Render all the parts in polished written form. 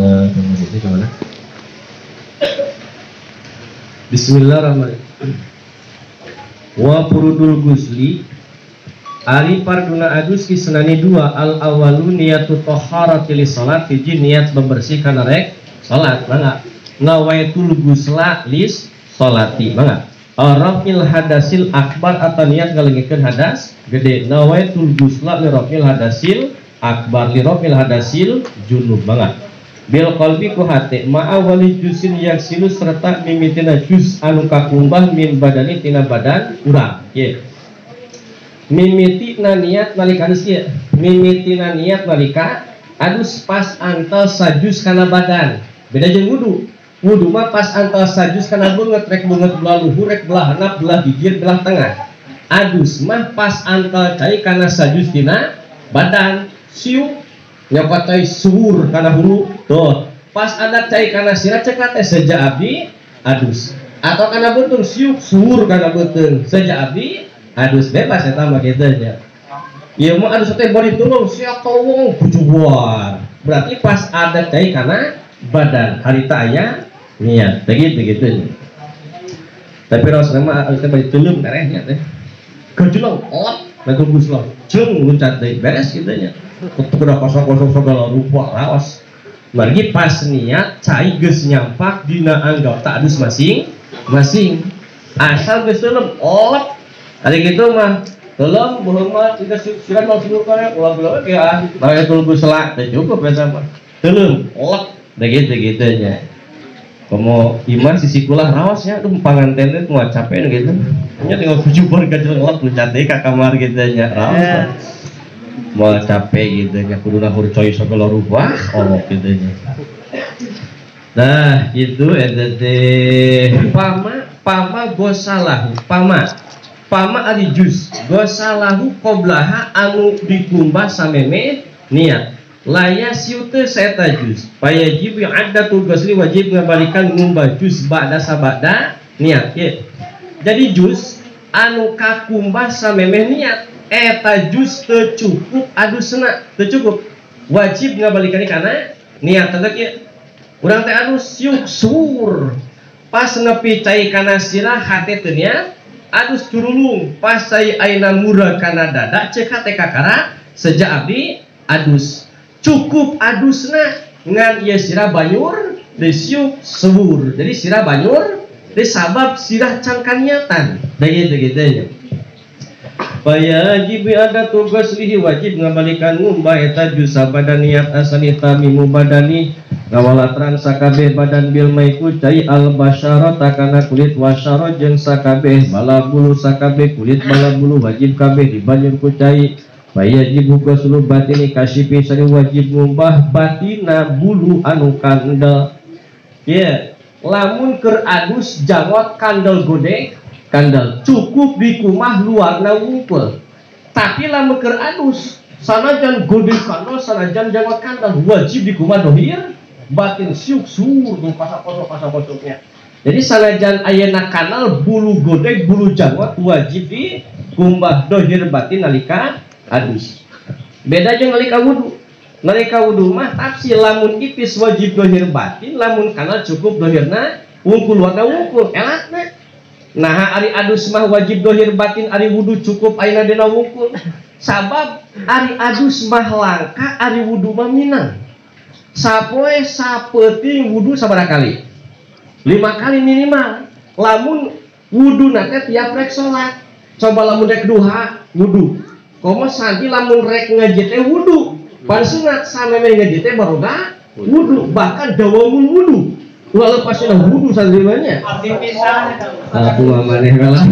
Ke mana? Bismillahirrahmanirrahim. Wa furudul gusli ari parduna adus kisnani dua al awalu niyatu taharati li salat hiji niat membersihkan rek salat mangga nawaitul gusla lis salati mangga rafil hadasil akbar atau niat ngalengikeun hadas gede nawaitul gusla li rafil hadasil akbar li rafil hadasil junub mangga bil qalbi ku hate ma'awali jusin yang silu serta mimitina jus anu kakumbah min badani tina badan urang ye mimitina niat nalika adus ieu mimitina niat nalika adus pas antal sajus kana badan beda jeung wudu. Wudu mah pas antal sajus kana beungeut rek beungeut belah luhur rek belah handap belah bibir belah tengah. Adus mah pas antal cai kana sajus tina badan siuk nyokot cai suhur kana hulu tuh pas ada cai kana sirah cek teh seja abdi adus atau kana beuteung siuk suhur kana beuteung seja abdi adus bebas eta mah kitu nya. Ieu mah adus teh bari tulung sia tolong kujubuan berarti pas ada cai kana badan harita aya niat begitu gitu. Tapi raosna mah adus teh bari tulung terehnya teh gejlong olot lagu gusloh jeng luncat deui beres kitu nya. Kudu kosong-kosong segala rupa raos. Margi pas niat cai geus nyampak dina anggota adus masing-masing. Asal geus teuleum olot. Ari kitu mah teuleum beuheung mah tidak siran mau siur kare ulah-ulah ge ah. Bae tuluy selak teh cukup eta mah. Teuleum olot begitu gitu nya. Komo iman sisi kulah raosnya aduh panganten teh moal capek gitu. Nya tinggal kujubor gajel ngelap luncat deui ka kamar gitu nya raos. Moal capek gitu nya kudu nahur coy segala rupa olok gitu nya. Nah, gitu eta teh pama pama gosalahu pama pama ari juz gosalahu qoblaha anu dikumbah sameme niat laya siute saeta juz payajib i'adatul ghusli wajib ngabalikan ngumbah juz ba'da sabada niat ye. Jadi juz anu kakumbah sameme niat eta juz teu cukup adusna teu cukup wajib ngabalikan kana niat teh kieu urang teh adus siuk sur pas nepi cai kana sirah hate teu niat adus turulung pas cai ayeuna murah kana dada ceuk hate kakara seja abdi adus cukup adusna ngan ieu sirah banyur deui siuk sebur jadi sirah banyur deui sabab sirah cangkan niatan da kitu kitu nya. Wajib ada tugas lihi wajib ngabalikan ngumbah eta juz badan niat asani tamimu badani ngawalatran sakabeh badan bil maiku cai al basyarata kana kulit wasyara jeung sakabeh bala bulu sakabeh kulit bala bulu wajib kabeh dibanjur ku cai wajib ghuslu batini kasyifi sari wajib ngumbah batina bulu anu kandel ye lamun keur adus jangot kandel gode kandel cukup dikumah luarna wungkul tapi lamun keur adus sanajan gode kandel sanajan jangot kandel wajib dikumah dohir batin siuk sur tuh pasakosok-pasakosoknya. Jadi sanajan ayeuna kanal bulu godeg bulu janggot wajib dikumbah dohir batin nalika adus. Beda jeung nalika wudu. Nalika wudu mah tafsir lamun ipis wajib dohir batin lamun kanal cukup dohirna wungkul warna wungkul elakna. Nah ari adus mah wajib dohir batin ari wudu cukup ayeuna dina wungkul. Sabab ari adus mah langka ari wudu mah minang. Sapoe sapeuting wudu sabaraha kali? 5 kali minimal. Lamun wudu nate tiap rek salat. Coba lamun rek duha wudu. Komo santi lamun rek ngaji teh wudu. Pan sunat sameme ngaji teh baroga wudu, bahkan dawamul wudu. Ulah lepasna wudu santrimanya. Abdi pisan. Aku mah maneh lah.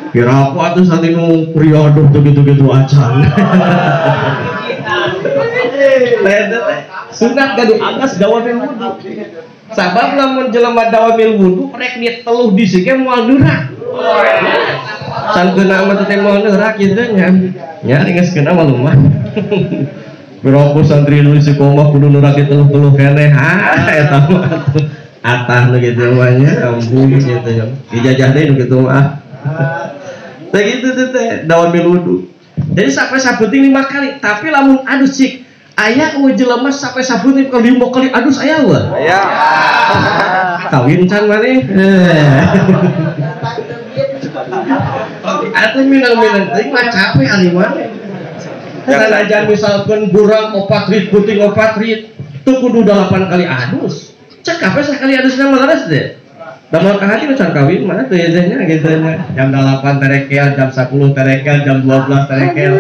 Kira aku atuh santri nu riadoh gitu-gitu acan. Sunat gaduh atas dawamil wudu. Sabab lamun jelema dawamil wudu rek diteluh di sike moal neurak. Can keuna mah teh moal neurak kitu nya. Nya geus keuna mah lumah. Berapa santri nu istiqomah kudu neurak diteluh-teluh keneh. Ah eta mah atuh atah nu kitu mah nya ampun kitu nya. Dijajah deui nu kitu mah. Teh kitu teh dawamil wudu. Jadi sampai sabuting 5 kali, tapi lamun adus cik Aya eueuh jelema sampai sabulan kali 5 kali adus aya eueuh. Aya. Kawin can maneh. Atuh minang-minang teuing mah capek ali maneh. Sanajan misalkeun burang 4 rit puting 4 rit teu kudu 8 kali adus. Cek kape sakali adusna mah leres deh. Damel ka hati nu can kawin mah teu ye nya kitu nya. Jam 8 terekel, jam 10 terekel, jam 12 terekel.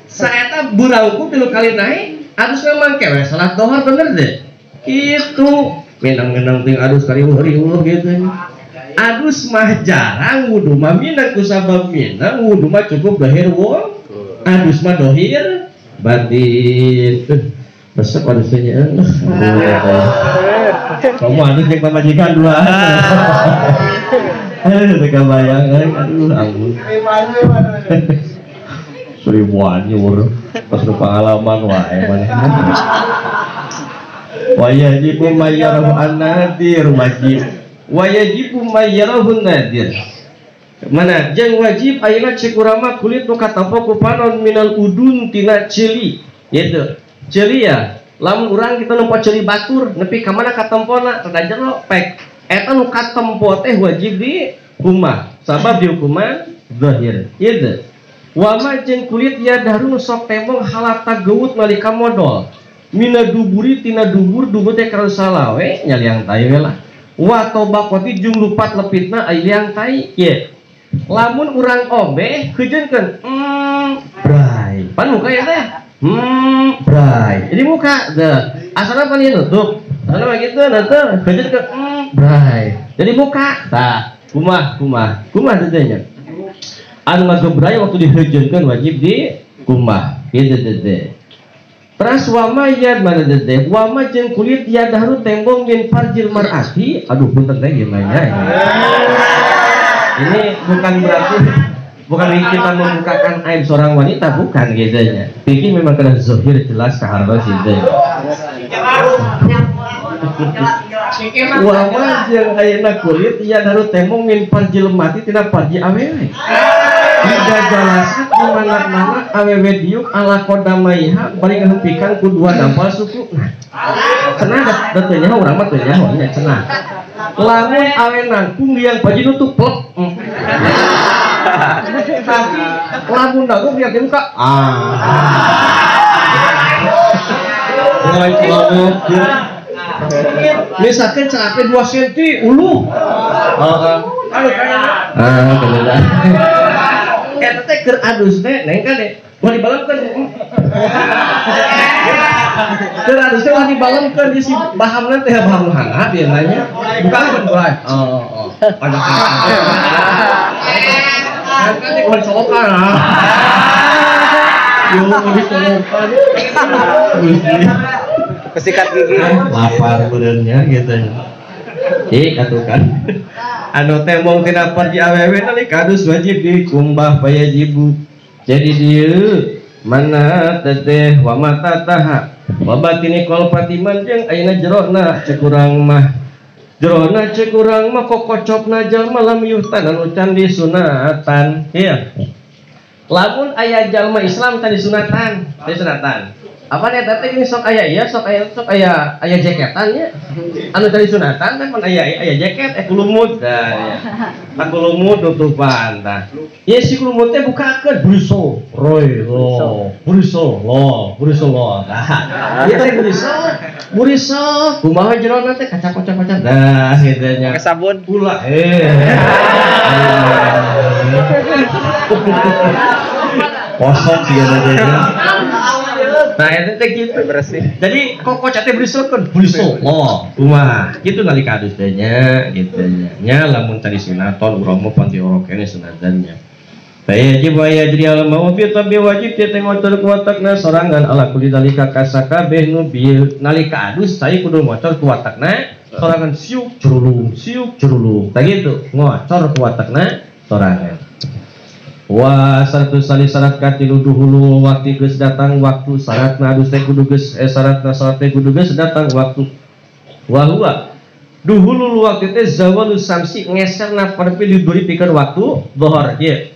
Saeta burangku 3 kali naik. Adusna mangke we salat dohor bener deh. Kitu minang-minang ting adus kariweuh-riweuh gitu. Adus mah jarang wudu mah minang kusabab minang wudu mah cukup dohir wong. Adus mah dohir batin. Resep adusnya. Kamu adus jeung pamajikan dua. Teu kabayang aduh ampun. Seribuan nyur pas pengalaman wae maneh. Wa yajibu mayyarahu an-nadir wajib. Wa yajibu mayyarahu nadir. Mana jeung wajib ayeuna cek urang mah kulit nu katampo ku panon minal udun tina ceuli. Gitu. Ceuli ya, lamun urang kita nempo ceuli batur nepi ka mana katempona rada jero pek. Eta nu katempo teh wajib di kumbah sabab dihukuman zahir. Gitu. Wama jeung kulit ya darun sok tembong halata geut nalika modol mina duburi tina dubur dubur teh karena salawe nyaliang tai we lah wa tobaqoti jeung lupat lepitna ai liang tai ye lamun urang obeh heujeunkeun bray pan muka ya teh bray jadi muka teh asalna pan ieu nutup asalna mah kitu nutup heujeunkeun bray jadi muka tah kumaha kumaha kumaha teh nya anu ngagebray waktu diheujeunkeun wajib di kumbah kitu teh. Teras wama yad mana teh wama jeung kulit yadahru tembong min farjil mar'ati. Aduh punten teh gimana ya. Ini bukan berarti bukan kita membukakan aib seorang wanita bukan gitu nya. Pikir memang kena zahir jelas kahartos gitu. Wama jeung ayeuna kulit yadahru tembong min farjil mati tina farji awewe. Tidak jelas di mana-mana awewe diuk ala kodamaiha bari ngahempikan ku dua dampal suku. Nah, cenah da teu nyaho urang mah teu nyaho nya cenah. Lamun awe nangkung liang baji nutup plek. Tapi lamun nangkung liang dibuka ah. Mulai kelomok ya. Misalkan capek 2 cm ulu. Heeh. Ah, bener. Eta teh keur adus teh neng kan deh. Wah dibalemkeun. Keur adus teh wah dibalemkeun di si bahamna teh baham hangat ieu nanya. Bukakeun bae. Oh, oh. Pada kan teh wah colokan. Yo dicolokan. Kesikat gigi. Lapar beureunya gitu. Ih atuh kan. Anu tembong tina parji awewe nalika adus wajib dikumbah payajibu. Jadi dieu mana teteh wa mata taha wa batini qol fatiman jeung ayeuna jerona cek urang mah. Jerona cek urang mah kokocopna jalma lam yuhtan anu can disunatan. Ieu. Lamun aya jalma Islam tadi sunatan, tadi sunatan. Apa nih teh ini sok aya ieu sok aya sok aya aya jaketan nya. Anu tadi sunatan kan mun aya aya jaket kulumut tah ya. Tah kulumut nutupan tah. Ieu si kulumut teh bukakeun buriso roy lo buriso lo buriso lo. Tah. Ieu teh buriso buriso kumaha jerona teh kacak-kocak-kocak dah kitu nya. Pakai sabun pula Kosong sih ya. Nah itu teh gitu bersih. Jadi kok teh berisokeun beriso lo kumaha kitu nalika adus teh nya kitu nya. Nya lamun tadi sunaton urang mah pan diorok keneh sunatannya. Wajib wa yajri al mawfi tabi wajib teh ngocor ku watakna sorangan ala kulli dalika kasakabeh nu bieu nalika adus cai kudu ngocor ku watakna sorangan siuk jerulung tah kitu ngocor ku watakna sorangan. Wa satu sali syarat katilu duhulu waktu geus datang waktu syaratna adus teh kudu geus syaratna salat teh kudu geus datang waktu. Wa huwa duhulu waktu teh zawalu samsi ngeserna parpilih duri pikeun waktu zuhur ieu.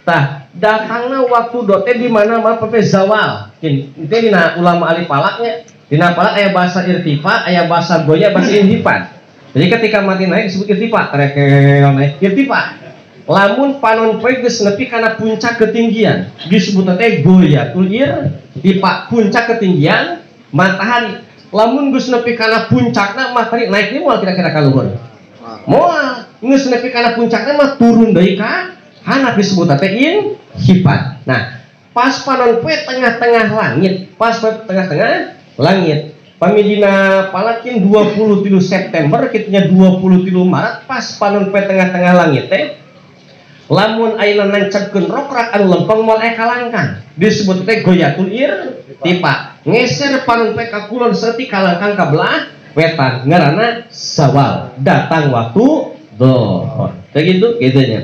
Tah Datangna waktu doh teh di mana mah pepe zawal. Teh dina ulama ahli falaknya, dina falak aya bahasa irtifa, aya bahasa goya, bahasa inhifat. Jadi ketika mati naik disebut irtifa, rekel naik irtifa. Lamun panon poe geus nepi kana puncak ketinggian, disebut teh goyatul irtifa, puncak ketinggian matahari. Lamun geus nepi kana puncakna matahari naik ni moal kira-kira ka luhur. Moal, geus nepi kana puncakna mah turun deui ka handap disebut teh inhifat. Nah, pas panon poe tengah-tengah langit, pas poe tengah-tengah langit. Pami dina palakin 23 September kitunya 23 Maret pas panon poe tengah-tengah langit teh lamun ayeuna nancapkeun rokrak anu lempeng moal aya kalangkang disebut teh goyatul irtifa. Ngeser panon poe ka kulon saeutik kalangkang ka belah wetan ngaranna zawal, datang waktu dohor. Teh kitu kitu nya.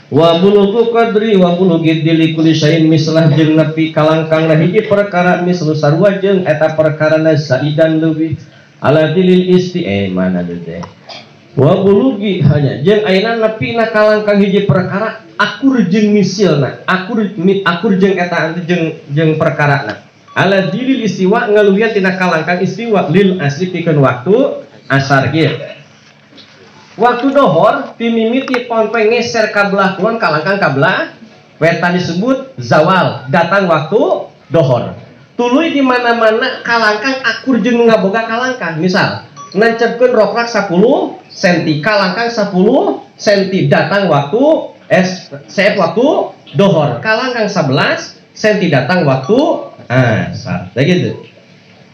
Wa bulughu qadri wa bulughi dili kulli syai'in mislah jeung nepi kalangkang hiji perkara mislu sarua jeung eta perkarana zaidan leuwih ala dilil isti mana teh. Wa bulugi hanya jeung ayeuna nepi na kalangkang hiji perkara akur jeung misilna, akur jeung eta jeung perkarana. Ala dilil istiwa ngaluwihan tina kalangkang istiwa lil asri pikeun waktu asar kieu. Waktu dohor timimiti ponpe ngeser ka belah kulon kalangkang ka belah wetan disebut zawal, datang waktu dohor. Tuluy di mana-mana kalangkang akur jeung ngaboga kalangkang. Misal nancepkeun rokrak 10 senti, kalangkang 10 senti, datang waktu seep waktu dohor. Kalangkang 11 senti, datang waktu asar. Tah gitu.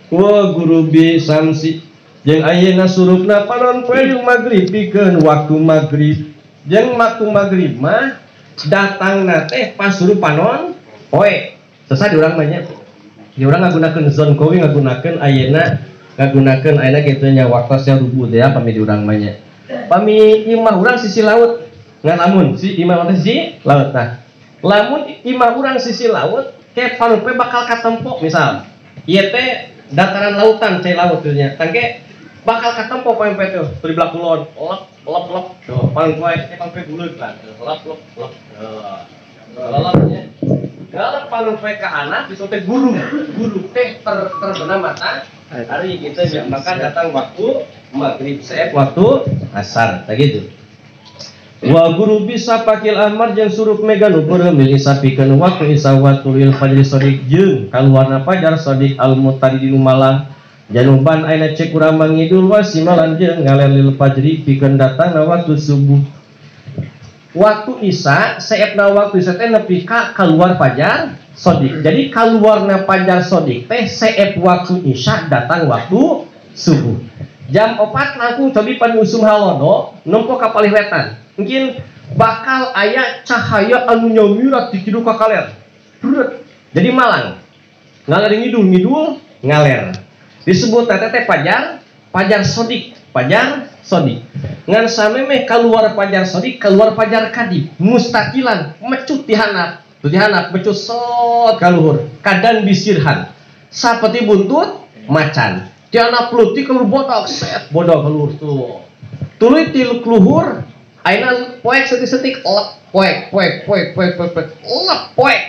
Wa gurubi samsi jeung ayeuna surupna panon poe magrib pikeun waktu magrib. Jeung waktu magrib mah datangna teh pas surup panon poe. Sesa di urang mah nya. Di urang ngagunakeun zon kowe ngagunakeun ayeuna ngagunakeun ayeuna kitu nya waktosna rubuh teh ya pami di urang mah nya. Pami imah urang sisi laut ngan lamun si imah teh sisi laut. Nah, lamun imah urang sisi laut ke panon poe bakal katempo misal ieu teh dataran lautan cai laut teh nya. Tangke bakal katempo poe poe teh di belah kulon lep lep lep tuh panon poe teh panon poe buleud lah lep lep lep lep nya. Kalau panon poe ka anak disebut teh guru guru teh terbenam matahari gitu ya, maka datang waktu maghrib seep waktu asar tah gitu. Wa guru bisa pakil ahmar jeung surup mega nu beureum lil isa pikeun waktu isa wa tulil fajri shadiq jeung kaluarna fajar shadiq al mutadi dinu malang januban ayeuna cek urang mangidul wa simalan jeung ngaler lil fajri pikeun datangna waktu subuh. Waktu isya seepna waktu isya teh nepi ka kaluar fajar shadiq. Jadi kaluarna fajar shadiq teh seep waktu isya datang waktu subuh. Jam 4 langkung cobi pan usum halodo nempo ka palih wetan. Mungkin bakal aya cahaya anu nyamirat di kidul ka kaler. Brut. Jadi malang. Ngaler ngidul ngidul ngaler. Disebut teh teh fajar, fajar shadiq, fajar shadiq. Ngan samemeh keluar fajar shadiq, keluar fajar kadib, mustaqilan mecut di handap. Di handap mecut sot ka luhur, kadan bisirhan. Saperti buntut macan. Di handap leutik keluar botok, set bodoh keluar tuh. Tuluy ti luhur ayeuna poek setik-setik lep poek poek poek poek poek poek lep poek.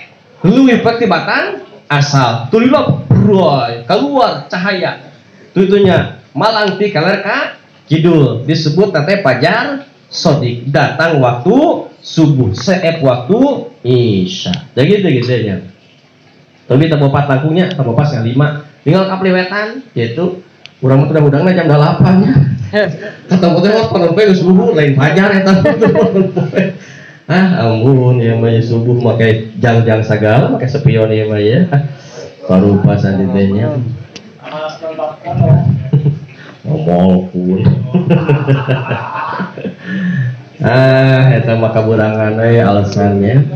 Leuwih poek ti batang asal. Tuluy lep broy, keluar cahaya. Tuitunya malang ti kaler ka kidul disebut teh fajar shadiq, datang waktu subuh seep waktu isya. Jadi gitu gitu nya. Tapi teu bopat langkungnya, teu bopat 4:30. Tinggal ka wetan gitu. Urang mah udah-udangna jam 8 nya. Ketemu teh mah panon poe geus subuh lain fajar eta. Ah ampun ieu mah subuh make jang-jang sagala, make spion ieu mah ya. Parupa sandi teh nya. Ngomong pun. Ah eta mah kaburangan we alasannya.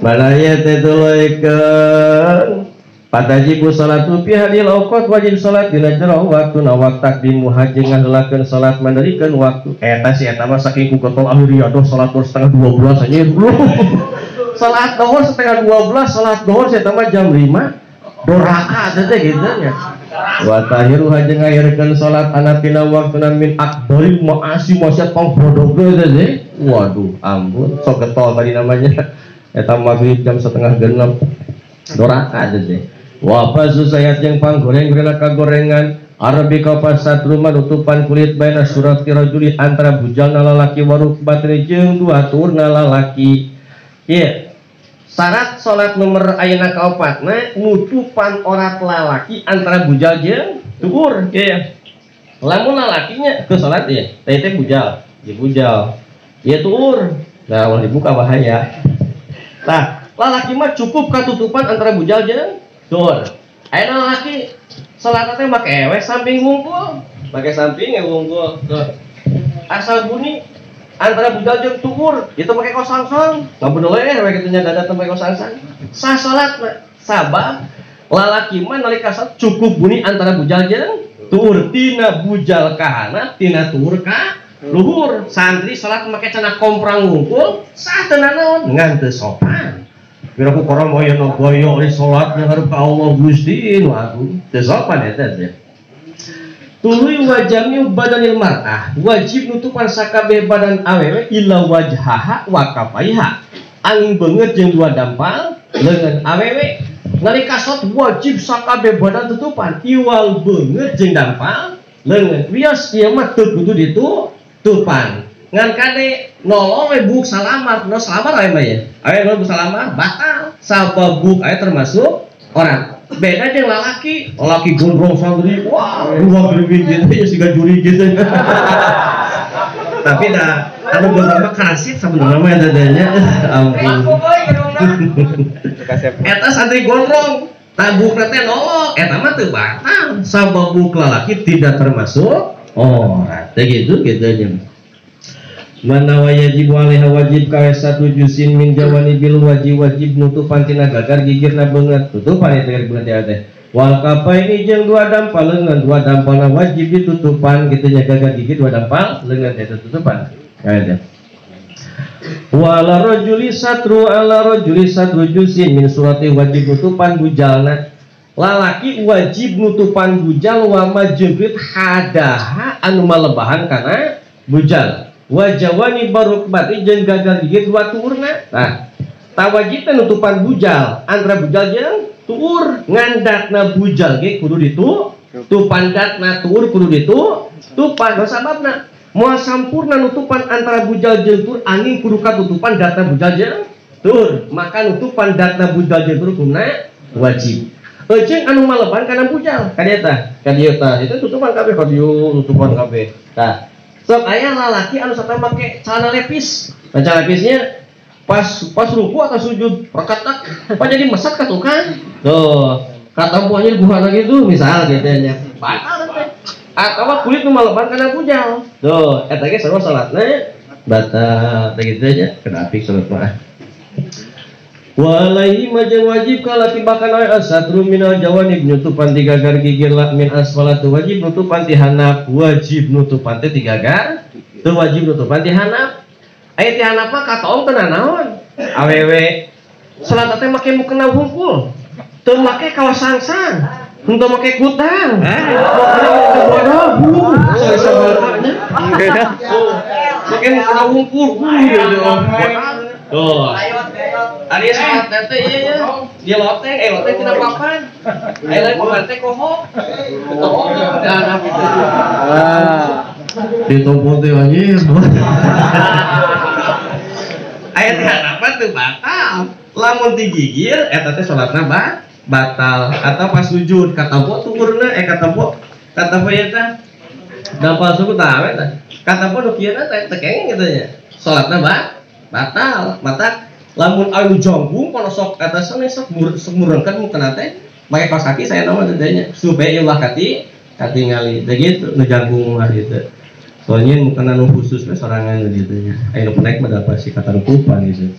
Mana ieu teh tuluikeun patajibu salatu fi hadil awqat wajib salat dina jero waktu na waktu takdimu haji ngaheulakeun salat manderikeun waktu eta si eta mah saking ku getol ahli riadoh salat 11:30 anjir. Salat dohor 11:30, salat dohor si eta mah jam 5 doraka teh gitu nya. Wa tahiru haji ngahirkeun salat anatina waktuna min akbaril ma'asi maksiat pang bodoh teh. Waduh ampun sok getol tadi namanya. Eta maghrib jam 5:30 doraka teh. Wa fazu sayat jeung panggoreng-gorengna kagorengan Arabi kapas rumah nutupan kulit baina surat rajuli antara bujalna lalaki waruk batri jeung dua turna lalaki. Ieu syarat salat nomor ayeuna kaopatna nutupan orat lalaki antara bujal jeung tuur. Ieu lamun lalakinya ke salat ieu teh teh bujal, ieu bujal. Ieu tuur. Nah, ulah dibuka bahaya. Nah, lalaki mah cukup katutupan antara bujal jeung tuur. Ayeuna lalaki salat teh make we samping wungkul, make samping wungkul. Tuh. Asal bunyi antara bujal jeung tuur, itu make kosangsang. Lamun we we kitu nya dada teh make kosangsang. Sah salatna. Sabab lalaki mah nalika salat cukup bunyi antara bujal jeung tuur, tina bujal ka handap, tina tuur ka luhur. Santri salat make cenah komprang wungkul, sah teu nanaon ngan teu sopan. Piraku korom aya nu goyo di salat ngarep ka Allah Gusti nu agung. Teu sopan eta teh. Tuluy wajami badanil mar'ah, wajib nutupan sakabeh badan awewe illa wajhaha wa kafaiha. Angin beungeut jeung dua dampal leungeun awewe. Nalika salat wajib sakabeh badan tutupan, iwal beungeut jeung dampal leungeun. Wios ieu mah teu kudu ditutupan. Ngan kade nolong we buk salamar, no salamar aya mah ya. Aya no buk salamar batal. Sabab buk aya termasuk orang. Beda jeung lalaki, lalaki gondrong santri, wah, dua geriwing gitu ya siga juri gitu. Tapi dah anu gondrong mah kasih sabenerna mah eta teh nya. Ampun. Eta santri gondrong, tabukna teh nolong, eta mah teu batal. Sabab buk lalaki tidak termasuk orang. Teh gitu kitu nya. Mana wajib alaiha wajib kawe satu jusin min jawani bil wajib wajib nutupan tina gagar gigirna beungeut tutupan eta gagar beungeut ya teh wal kafaini jeung dua dampal leungeun dua dampalna wajib ditutupan kitu nya gagar gigir dua dampal leungeun eta tutupan kawe teh wala rajuli satru ala rajuli satru jusin min surati wajib nutupan bujalna lalaki wajib nutupan bujal wa majengkrit hadaha anu malebahan kana bujal wajawani barukbati jeung gagal gigit dua tuurna. Nah, tawajibna nutupan bujal antara bujal jeung tuur ngandatna bujal ge kudu ditutupan datna tuur kudu ditutupan. Nu sababna moal sampurna nutupan antara bujal jeung tuur angin kudu katutupan datna bujal jeung tuur, maka nutupan datna bujal jeung tuur hukumna wajib. Euceung anu maleban kana bujal ka dieu tah, ka dieu tah itu tutupan kabeh ka dieu tutupan kabeh. Tah sok aya lalaki anu satah make celana lepis. Nah, celana lepisnya pas ruku atau sujud rekatak, apa jadi mesat ka tukang. Tuh, katampuannya buhana gitu misal gitu nya. Batal teh. Atawa kulit nu maleban kana bujal. Tuh, eta ge sarua salatna batal teh kitu nya, kena apik salat mah. Walaihi majeng wajib kalaki bahkan aya satru minal jawanib nutupan tiga gar gigir la min asfalatu wajib nutupan ti handap wajib nutupan teh tiga gar teu wajib nutupan ti handap aya ti handap mah katoong teu nanaon awewe salat teh make mukena hungkul teu make kaos sangsang henteu make kutang bodoh salah-salahna make mukena hungkul tuh. Ari salat teh ieu nya di loteng loteng tina papan. Aya lain papan teh koho. Koho nah gitu. Ditompo teh anjir. Aya teh harapan teu batal. Lamun digigir eta teh salatna batal atau pas sujud katampo tuurna katampo katampo ieu teh dampal suku tah we tah. Katampo nu kieu teh teu kenging kitu nya. Salatna batal. Mata lamun ayu jangkung kono sok atasan sok murengkeun mukena teh make kaos kaki saya nama teh nya supaya ulah katingali teh gitu nu jangkung mah gitu. Soalnya mukena nu khusus we sorangan gitu nya. Aya nu penek mah da pasti katarukupan gitu.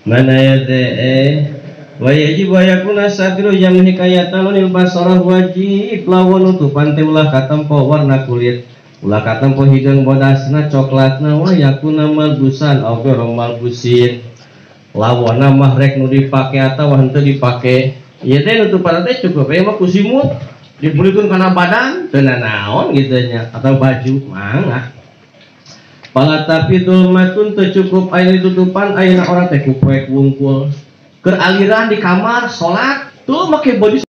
Mana ya teh wa yajib wa yakuna satru yang hikayatan lil basarah wajib lawan nutupan teh ulah katempo warna kulit. Ulah katempo hideung bodasna coklatna wa yakuna malbusan aw ghairu malbusin. Lawana mah rek nu dipake atawa henteu dipake. Ieu teh nutupan teh cukup we mah ku simut dibulikeun kana badan teu nanaon kitu nya atau baju mangga. Pala tapi dulmatun teu cukup aya ditutupan ayeuna orang teh ku poek wungkul. Keur aliran di kamar salat tuh make baju.